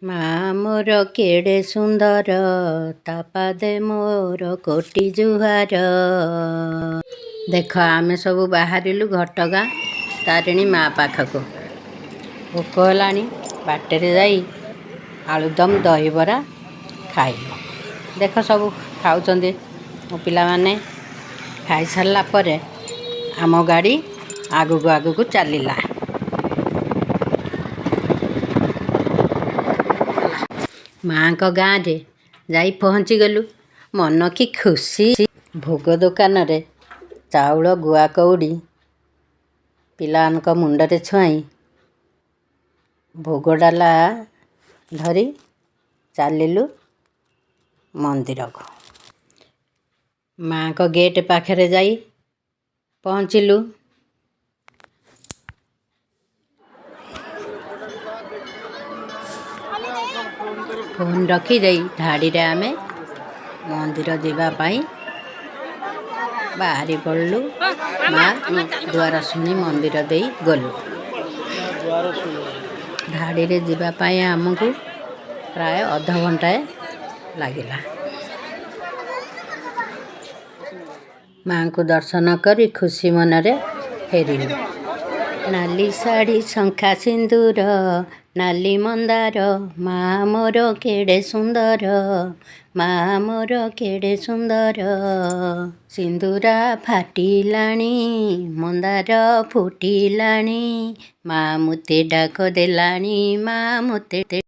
ମା ମୋର କେଡ଼େ ସୁନ୍ଦର, ତା ପାଦେ ମୋର କୋଟି ଜୁହାର। ଦେଖ, ଆମେ ସବୁ ବାହାରିଲୁ ଘଟଗାଁ ତାରିଣୀ ମା ପାଖକୁ। ଭୋକ ହେଲାଣି। ବାଟରେ ଯାଇ ଆଳୁଦମ, ଦହିବରା ଖାଇଲୁ। ଦେଖ, ସବୁ ଖାଉଛନ୍ତି ମୋ ପିଲାମାନେ। ଖାଇସାରିଲା ପରେ ଆମ ଗାଡ଼ି ଆଗକୁ ଆଗକୁ ଚାଲିଲା। ମାଙ୍କ ଗାଁରେ ଯାଇ ପହଞ୍ଚିଗଲୁ। ମନ କି ଖୁସି! ଭୋଗ ଦୋକାନରେ ଚାଉଳ, ଗୁଆ, କଉଡ଼ି ପିଲାମାନଙ୍କ ମୁଣ୍ଡରେ ଛୁଆଇଁ, ଭୋଗ ଡାଲା ଧରି ଚାଲିଲୁ ମନ୍ଦିରକୁ। ମାଙ୍କ ଗେଟ୍ ପାଖରେ ଯାଇ ପହଞ୍ଚିଲୁ। ଫୋନ୍ ରଖିଦେଇ ଧାଡ଼ିରେ ଆମେ ମନ୍ଦିର ଯିବା ପାଇଁ ବାହାରି ପଡ଼ିଲୁ। ମା ଦୁଆରଶୁଣି ମନ୍ଦିର ଦେଇ ଗଲୁ। ଧାଡ଼ିରେ ଯିବା ପାଇଁ ଆମକୁ ପ୍ରାୟ ଅଧଘଣ୍ଟାଏ ଲାଗିଲା। ମାଙ୍କୁ ଦର୍ଶନ କରି ଖୁସି ମନରେ ଫେରିଲୁ। ନାଲି ଶାଢ଼ୀ, ଶଙ୍ଖା ସିନ୍ଦୁର, ନାଲି ମନ୍ଦାର, ମା ମୋର କେଡ଼େ ସୁନ୍ଦର, ମା ମୋର କେଡ଼େ ସୁନ୍ଦର। ସିନ୍ଦୁରା ଫାଟିଲାଣି, ମନ୍ଦାର ଫୁଟିଲାଣି, ମା ମୋତେ ଡାକ ଦେଲାଣି, ମା ମୋତେ